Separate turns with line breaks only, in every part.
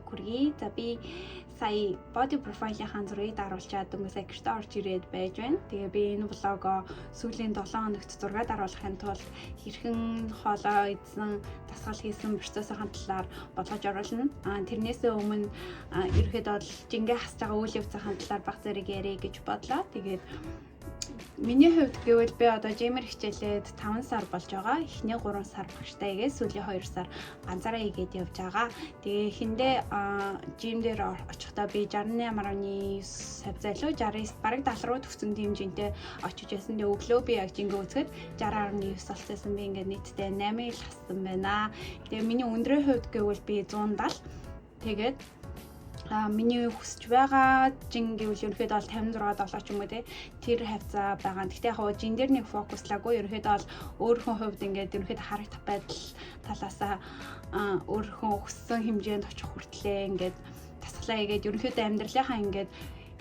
бичлэг хүргэе. За, би сая body profile-ийн зургийг даруулчаад дөнгөж сая гэртээ орж ирээд байж байна. Тэгээ би энэ vlog оо сүүлийн 7 хоногт зураг даруулахын тулд хэрхэн хоолоо идсэн, дасгал хийсэн процессын талаар болгож оруулна. Тэрнээсээ өмнө ерөөхдөө бол жингээ хасж байгаа үйл явцын талаар бага зэрэг яръя гэж бодлоо. Тэгээд миний хувьд гэвэл би одоо gym ээр хичээлээд 5 сар болж байгаа. Эхний 3 сар багштай хийгээд, сүүлийн 2 сар ганцаараа хийгээд явж байгаа. Тэгээ эхэндээ gym дээр очихдоо би 68.9 хавьцаа илүү 69, бараг 70 руу төгсөн тийм жинтэй очиж байсан. Тэгээ өглөө би яг жингээ үзэхэд 60.9 болчихсон. Би ингээд нийтдээ 8 ил хассан байна. Тэгээ миний өндрийн хувьд гэвэл би 170. Тэгээд миний хүсэж байгаа жин гэвэл ерөнхийдөө бол 56 7 ч юм уу, те, тэр хавьцаа байгаа. Гэхдээ яг хоо жин дээр нэг focus лаагүй, ерөнхийдөө бол өөрийнхөө хувьд ингээд ерөнхийдөө харагдах байдал талаасаа өөрийнхөө хүссэн хэмжээнд очих хүртлээ ингээд дасгалаа хийгээд, ерөнхийдөө амьдралынхаа ингээд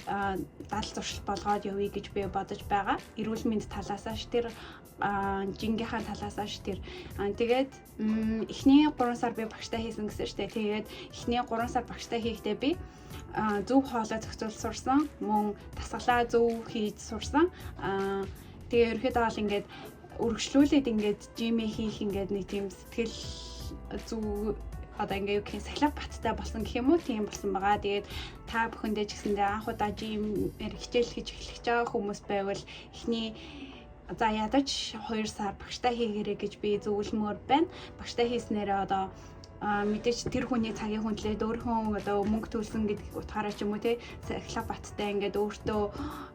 дал зуршил болгоод явъя гэж би бодож байгаа. Эрүүл мэнд талаасаа ш тэр, жингийнхаа талаасаа ш тэр. Тэгээд эхний 3 сар би багштай хийсэн гэсэн штэ. Тэгээд эхний 3 сар багштай хийхдээ би зөв хоолой зохицуул сурсан, мөн дасгалаа зөв хийж сурсан. Тэгээ ерөнхийдөө бол ингээд үргэлжлүүлээд ингээд gym ээ хийх ингээд нэг тийм сэтгэл зүг, одоо ингээ юу гэх юм, сахилга баттай болсон гэх юм уу, тийм болсон байгаа. Тэгээд та бүхэндээ ч гэсэндээ анх удаа gym ээр хичээл хийж эхлэх байгаа хүмүүс байвал эхний, за, ядаж 2 сар багштай хийгээрэй гэж би зөвлөмөр байна. Багштай хийснээрээ одоо мэдээж тэр хүний цагийн хүндлээд, өөрийнхөө одоо мөнгө төлсөн гэдэг утгаараа ч юм уу, те, сахилга баттай ингээд өөртөө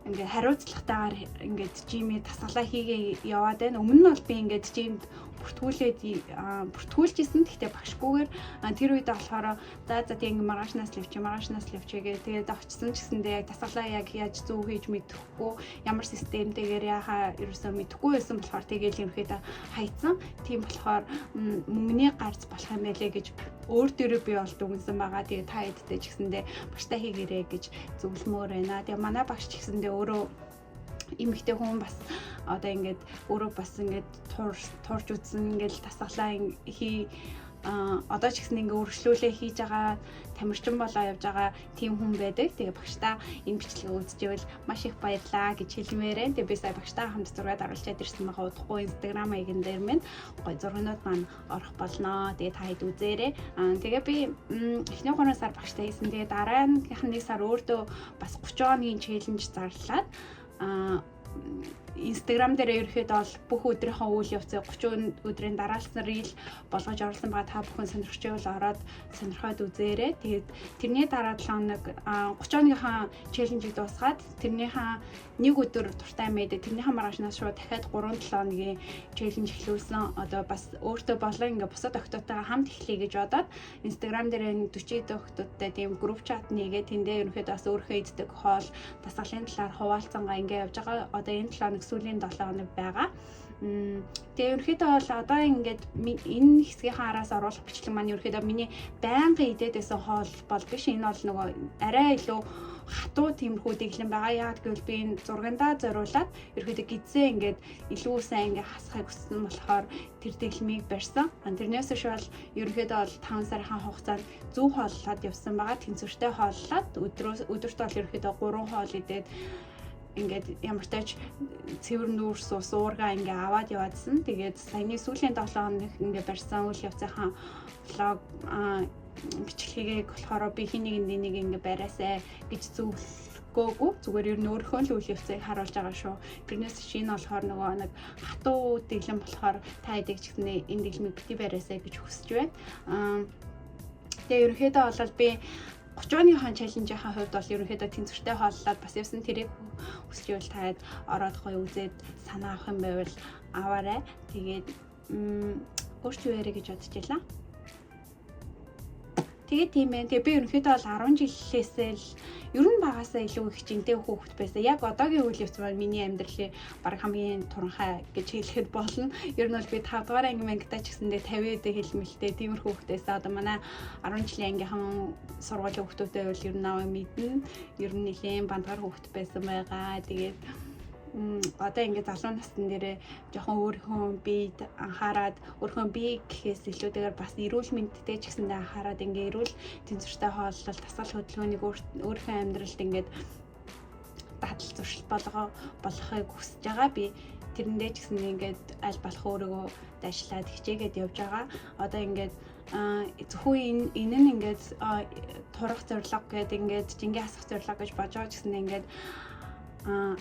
ингээд хариуцлагатайгаар ингээд gym ээ дасгалаа хийгээ яваад байна. Өмнө нь бол би ингээд gym д бүртгүүлээд бүртгүүлжсэн. Гэхдээ багшгүйгээр. Тэр үед болохоор за за тийм ингээ маргаашнаас л явчих, маргаашнаас л явчих гээ. Тэгээд очсон ч гэсэндээ яг дасгалаа яг яаж зөв хийж мэдэхгүй, ямар системтэйгээр яхаа ерөөсөө мэдэхгүй байсан болохоор тэгээл ерөнхийдөө хайцсан. Тийм болохоор мөнгөний гарц болох юм байлээ гэж өөр дөрөв би бол дүгнсэн байгаа. Тэгээ та хэдтэй ч гэсэндээ багштай хийгэрээ гэж зөвлөмөр байна. Тэгээ манай багш ч гэсэндээ өөрөө эмэгтэй хүн, бас одоо ингээд өөрөө бас ингээд турж үзсэн, ингээд дасгалаа хий, одоо ч гэсэн ингээ өргөжлүүлээ хийж байгаа, тамирчин болоо явж байгаа тийм хүн байдаг. Тэгээ багштай энэ бичлэгийг үзчихвэл маш их баярлаа гэж хэлмээрээ. Тэгээ би сая багштай хамт зураг даруулчаад ирсэн байгаа. Удахгүй Instagram хаяган дээр минь гоё зургнууд маань орох болноо. Тэгээ та хэд үзээрэй. Тэгээ би эхний 3 сар багштай хийсэн. Тэгээ дараагийнх нь 1 сар өөртөө бас 30 хоногийн challenge зарлаад, Instagram дээр ерөөхдөө бол бүх өдрийнхөө үйл явцыг 30 өдрийн дараалсан reel болгож оруулсан байгаа. Та бүхэн сонирхож байвал ороод сонирхоод үзээрэй. Тэгээд тэрний дараа 7 хоног, 30 хоногийнхаа challenge ийг дуусгаад, тэрнийхээ нэг өдөр дуртай мэдээ, тэрнийхээ маргаашнаас шууд дахиад 3 7 хоногийн challenge эхлүүлсэн. Одоо бас өөртөө болон ингээ бусад охидтойгоо хамт эхлэе гэж бодоод Instagram дээр 40 охидуудтай тийм group chat нээгээ, тэндээ ерөнхийдөө бас өөрийнхөө иддэг хоол, дасгалын талаар хуваалцангаа ингээ явж байгаа. Одоо энэ 7 хоног сүүлийн 7 хоног байгаа. Тэгээ ерөнхийдөө бол одоо ингээд энэ хэсгийнхаа араас оруулах бичлэг маань ерөнхийдөө миний байнгын идээд байсан хоол бол биш. Энэ бол нөгөө арай илүү хатуу тиймэрхүү дэглэм байгаа. Яагаад гэвэл би энэ зургандаа зориулаад ерөнхийдөө гизээ ингээд илүү сайн ингээд хасахыг хүссэн болохоор тэр дэглэмийг барьсан. Тэрнээс биш бол ерөнхийдөө бол 5 сарын хугацаанд зөв хооллоод явсан байгаа. Тэнцвэртэй хооллоод, өдрөө өдөрт бол ерөнхийдөө 3 хоол идээд, ингээд ямар ч тач цэвэр нүүрс, ус, уурга ингээ аваад яваадсан. Тэгээд саяны сүүлийн 7 хоног ингээ барьсан үйл явцынхаа vlog бичлэгийг болохоор би хин нэгэнд энийг ингээ бариасай гэж зөвлөгөөгүй. Зүгээр ер нь өөрийнхөө л үйл явцыг харуулж байгаа шүү. Тэрнээс шинэ болохоор нөгөө нэг хатуу дэглэм болохоор та хэдийг ч гэсэн энэ дэглэмийг бити бариасай гэж хүсэж байна. Тэгээ ерөнхийдөө бол би 30 хоногийн challenge ийн хувьд бол ерөнхийдөө тэнцвэртэй хооллоод бас явсан. Тэрийг хүсч ивэл таад ороод гоё үзээд санаа авах юм байвал аваарай. Тэгээд өөр ч юу яриа гэж бодож байлаа. Тэгээд тийм ээ. Тэгээ би ерөнхийдөө бол 10 жилээсээ л ер нь багасаа илүү их жинтэй хүүхэд байсан. Яг одоогийн үйл явц маань миний амьдралын баг хамгийн туранхай гэж хэлэхэд болно. Ер нь бол би 5 дугаар анги мангитай ч гэсэндээ 50 өдөө хэлмэлтэй тиймэрхүү хүүхдээсээ. Одоо манай 10 жилийн ангийнхан сургуулийн хүүхдүүдтэй бол ер нь наваа мэднэ. Ер нь нэлийн бандгар хүүхэд байсан байгаа. Тэгээд Одоо ингээд залуу насн дээрээ жоохон өөрийнхөө биед анхаарад, өөрийнхөө бие гэхээс илүүтэйгээр бас эрүүл мэндтэй ч гэсэндээ анхаарад, ингээ эрүүл тэнцвэртэй хооллол, дасгал хөдөлгөөнийг өөрийнхөө амьдралд ингээд дадал зуршил болгохыг хүсэж байгаа. Би тэрэндээ ч гэсэн ингээд аль болох өөрийгөө дайшлаад хичээгээд явж байгаа. Одоо ингээд зөвхөн энэ нь ингээд турах зорилго гэдэг, ингээд жингээ хасах зорилго гэж бодож байгаа ч гэсэн ингээд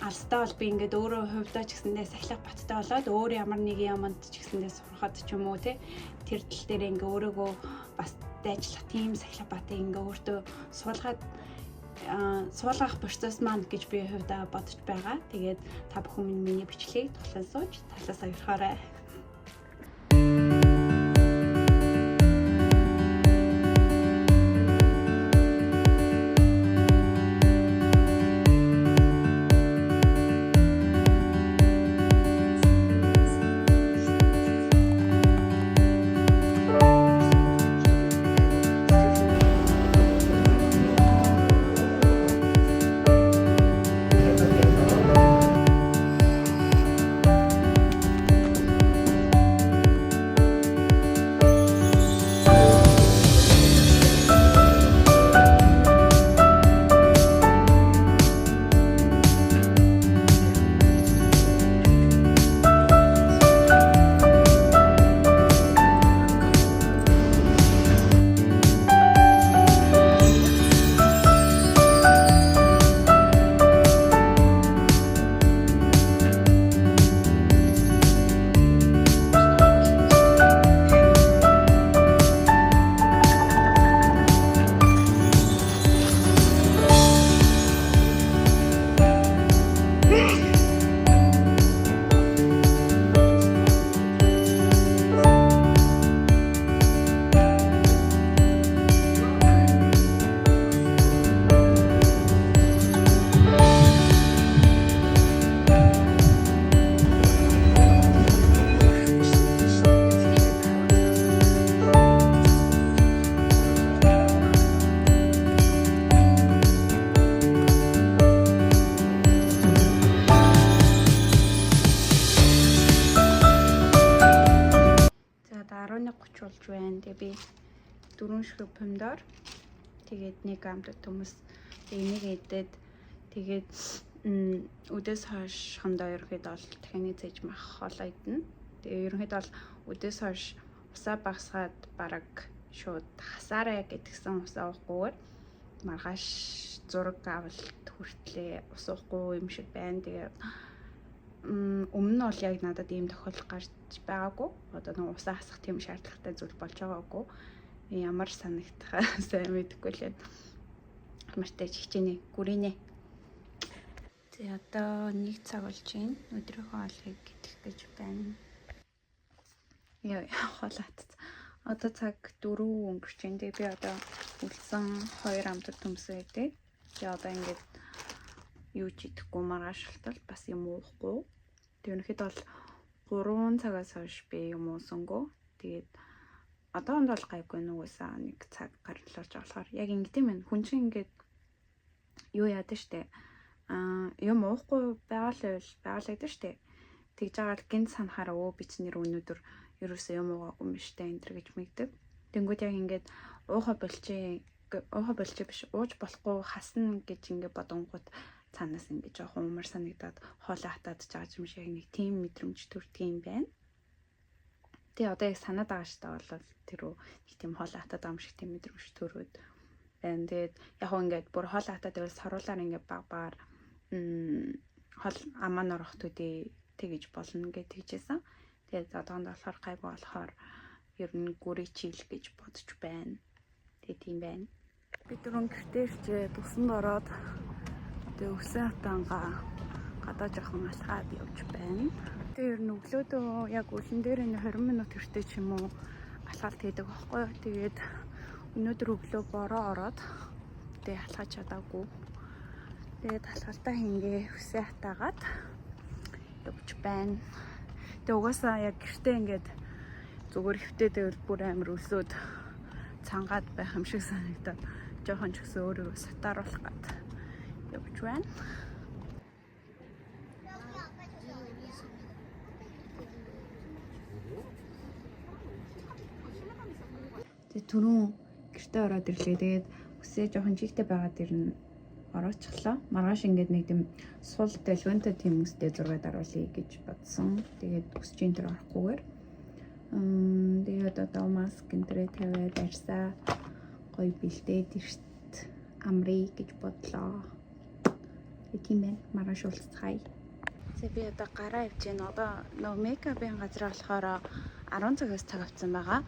алстаа бол би ингээд өөрөө хувьдаа ч гэсэндээ сахилах баттай болоод өөр ямар нэгэн юмд ч гэсэндээ сурахад ч юм уу, те, тэр тал дээр ингээ өөрийгөө бас дайчлах тийм сахилах батыг ингээ өөртөө суулгаад суулгах процесс маань гэж би хувьдаа бодож байгаа. Тэгээд та бүхэн миний бичлэгийг тулан сууж талаас авирахаарай. За, одоо 11:30 болж байна. Тэгээ би 4 ширхэг помидор, тэгээд нэг амтад төмөс, тэгээ энийг идээд, тэгээд үдээс хойш хондоо ерөнхийдөө бол дахины цээж мах хоолоо идэнэ. Тэгээ ерөнхийдөө бол үдээс хойш усаа багасгаад бараг шууд хасаарай гэдгсэн усаа уухгүйгээр маргааш зураг авалт хүртлээ ус уухгүй юм шиг байна. Тэгээ өмнө нь бол яг надад ийм тохиолдол гарч байгаагүй. Одоо нэг усаа хасах тийм шаардлагатай зүйл болж байгаагүй. Ямар санагдах сайн мэдэхгүй л байна. Мартай хичээнэ, гүрийнэ. Тэгээ одоо 1 цаг болж байна. Өдрийнхөө хоолыг идэх гэж байна. Яа, хоол атц. Одоо цаг 4 өнгөрч байна. Тэгээ би одоо үлдсэн 2 амтад төмсөн идэ. Тэгээ одоо ингээд юу ч идэхгүй, маргааш болтол бас юм уухгүй. Тэг ерөнхийдөө бол 3 цагаас хойш би юм уусангүй. Тэгээд одоонд бол гайгүй, нугасаа нэг цаг гарлуулж байгаа болохоор яг ингэдэм юм. Хүн чинь ингээд юу яадаг штэ. Юм уухгүй байгаа л байвал байгаалагдав штэ. Тэгж байгаа л гинт санахаараа өө би чи нэр өнөөдөр ерөөсөө юм уугаагүй юм штэ энэ төр гэж мэгдэг. Тэнгүүд яг ингээд ууха болчихъя, ууха болчих биш, ууж болохгүй хасна гэж ингээд бодонгууд цаанаас ингээд жоохон умар санагдаад хоолой хатаад жааж юм шиг нэг тийм мэдрэмж төрдөг юм байна. Тэгээ одоо яг санаад байгаа штэ бол тэр үү нэг тийм хоолой хатаад байгаа юм шиг тийм мэдрэмж төрөөд байна. Тэгээд яг хөө ингээд бүр хоолой хатаад байвал саруулаар ингээд баг багаар хол амаа норох төдий тэгэж болно гэж тэгжсэн. Тэгээд одоонд болохоор гайгүй болохоор ер нь гүрий чийл гэж бодож байна. Тэгээ тийм байна. Би дөрөв гэртээ ирчээ тусанд ороод тэгээ өсөн хатангаа гадаа жоохон алхаад явж байна. Тэгээ ер нь өглөөдөө яг үлэн дээр энэ 20 минут гэртээ ч юм уу алхалт хийдэг байхгүй юу. Тэгээд өнөөдөр өглөө бороо ороод тэгээ алхаж чадаагүй. Тэгээд алхалтаа хингээ өсөө хатаагаад явж байна. Тэгээ угаасаа яг гэртээ ингээд зүгээр хөвтөө байвал бүр амар өлсөөд цангаад байх юм шиг санагдаад жоохон ч гэсэн өөрийгөө сатааруулах гад явж байна. Тэгээ түрүүн гэртээ ороод ирлээ. Тэгээд үсээ жоохон чигтэй байгаа дэр нь ороочлоо. Маргааш ингээд нэг тийм сул долгионтой тийм үстэй зураг даруулъя гэж бодсон. Тэгээд үс чинь тэр орохгүйгээр. Тэгээд одоо маск энэ тэрээ тавиад арьсаа гоё бэлдээд эрт амрыг гэж бодлоо. Тэгээд тийм байна. Маргааш уулзцгаая. За би одоо гараа явж байна. Одоо нөө мейкапын газар болохоор 10 цагаас цаг авсан байгаа.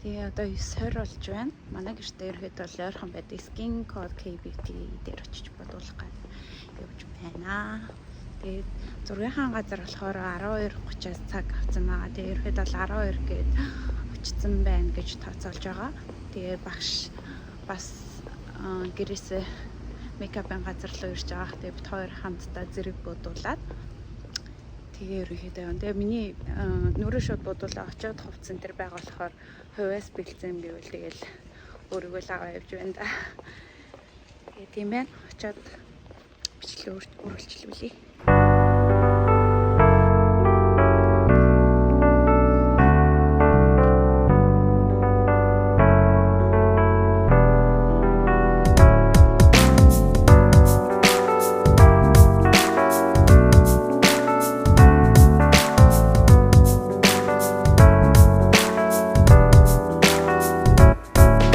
Тэгээ одоо 9:20 болж байна. Манай гэртээ ирэхэд бол ойрхон байдаг Skin Code KBT дээр очиж бодуулах гэж явж байна. Тэгээд зургийнхаа газар болохоор 12:30-аас цаг авсан байгаа. Тэгээ ирэхэд бол 12 гээд очсон байна гэж тооцоолж байгаа. Тэгээ багш бас гэрээсээ мейкапын газар руу ирж байгаа. Тэгээ бид хоёр хамтдаа зэрэг бодуулаад тэгээ ерөнхийдөө явна. Тэгээ миний нүрээ шууд бодуулаа очиод хувцсан тэр байгаа болохоор хувиас бэлдсэн гэвэл тэгэл өөрийгөө л аваа явж байна да. Тэгээ тийм байна. Очиод бичлэг үргэлжлүүлье.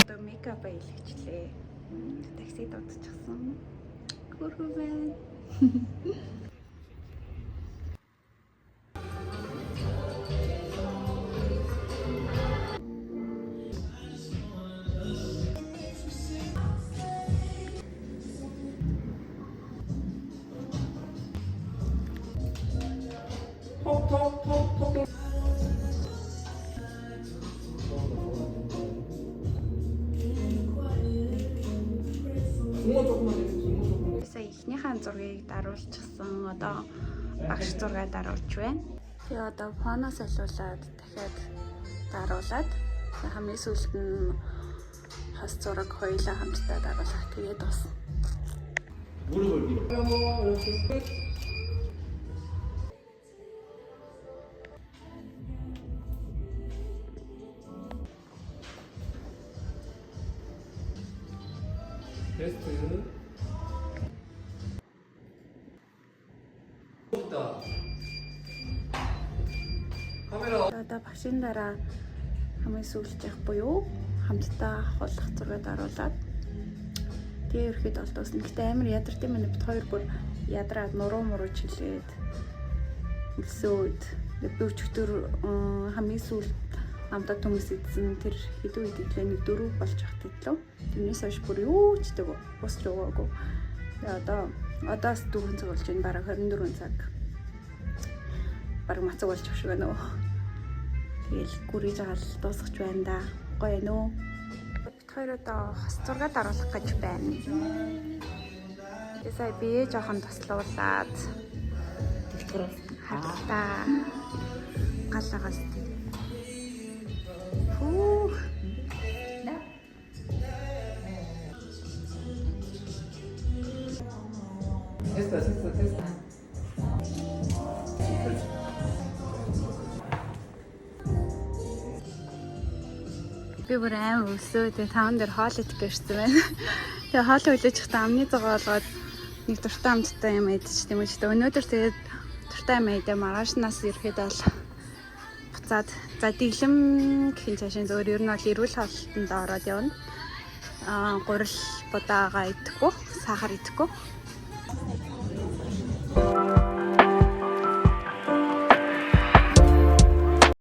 Одоо мейкап хийлгэчлээ. Такси дуудчихсан. Хөөрхөн байна.
붕어 조금만 해주세요. 붕어 조금만.
Сая эхнийхээ зургийг даруулчихсан. Одоо багш зургаа даруулж байна. Тэгээ одоо фоноос алиулаад дахиад даруулаад хамгийн сүүлд нь хос зураг хоёулаа хамтдаа даруулах. Тэгээд дуусна.
무릎을 위로. 이렇게 끝. 베스트. 있다. 카메라.
Одоо багшийн дараа хамгийн сүүлчийнх буюу хамтдаа авахулах зураг даруулаад тэгээ ерхэд бол дуусна. Гэтэ амар ядарт юм байна. Бид хоёр бүр ядраад нуруу муруу чилээд өлсөөд би өчигдөр хамгийн сүүлд амтад төмөс идсэн тэр хэдэн үед идлээ нэг дөрөв болж хат идлээ. Тэрнээс хойш бүр юу ч идэв. Бус ч өгөөгүй. Тэгээ одоос 4 цаг болж байна. Бараг 24 цаг. Бараг мацаг болж авах шиг байна уу. Тэгэл гүрийж байгаа л дуусгах байна да. Гоё нөө. Бид хоёр одоо хос зураг даруулах гэж байна. Тэгээ сая бие жоохон туслуулаад харлаа. Галаагаас тий. Фүүх.
됐어, 됐어, 됐어.
Би бүр амар өлсөө. Тэгээ таун дээр хоол идэх гэрсэн байна. Тэгээ хоол хүлээж байхдаа амны зогоо олгоод нэг дуртай амттай юм идчих юм уу. Өнөөдөр тэгээд дуртай юм идэ маргаашнаас ирэхэд бол буцаад за дэглэм гэхин цаашаа зөвөр ер нь бол эрүүл хоолтонд ороод явна. Аа гурил будаага идэхгүй, сахар идэхгүй.